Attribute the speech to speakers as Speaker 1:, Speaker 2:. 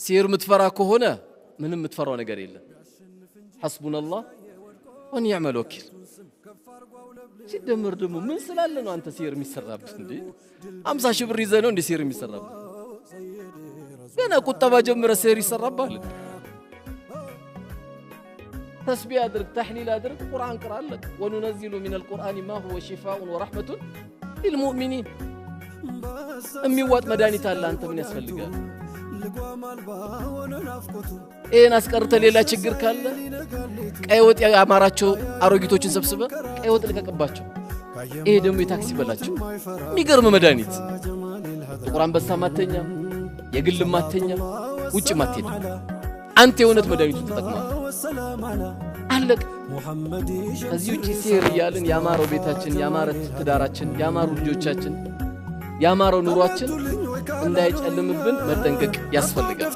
Speaker 1: ሲህር የምትፈራ ከሆነ ምንም የምትፈራው ነገር የለም። حسبنا الله ونعم الوكيل። ሲደመር ደግሞ ምን ስላለ ነው አንተ ሲህር የሚሰራብህ እንዴ? 50,000 ብር ይዘህ ነው እንዴ ሲህር የሚሰራብህ? ገና ቁጠባ ጀምረ ሲህር ይሰራብሃል። ተስቢህ አድርግ፣ ተሕሊል አድርግ፣ ቁርአን ቅራ፣ አለቅ። وننزل من القرآن ما هو شفاء ورحمة للمؤمنين። የሚዋጥ መድኃኒት አለ። አንተ ምን ያስፈልጋል? ይህን አስቀርተ ሌላ ችግር ካለ ቀይ ወጥ ያማራቸው አሮጊቶችን ሰብስበ ቀይ ወጥ ልቀቅባቸው። ይሄ ደግሞ የታክሲ በላቸው። የሚገርም መድኃኒት። ጥቁር አንበሳ ማተኛ፣ የግል ማተኛ፣ ውጭ ማትሄድ፣ አንተ የእውነት መድኃኒቱን ተጠቅሟል። አለቅ። ከዚህ ውጭ ሲሄር እያልን ያማረው ቤታችን፣ ያማረ ትዳራችን፣ ያማሩ ልጆቻችን፣ ያማረው ኑሯችን እንዳይጨልምብን መጠንቀቅ ያስፈልጋል።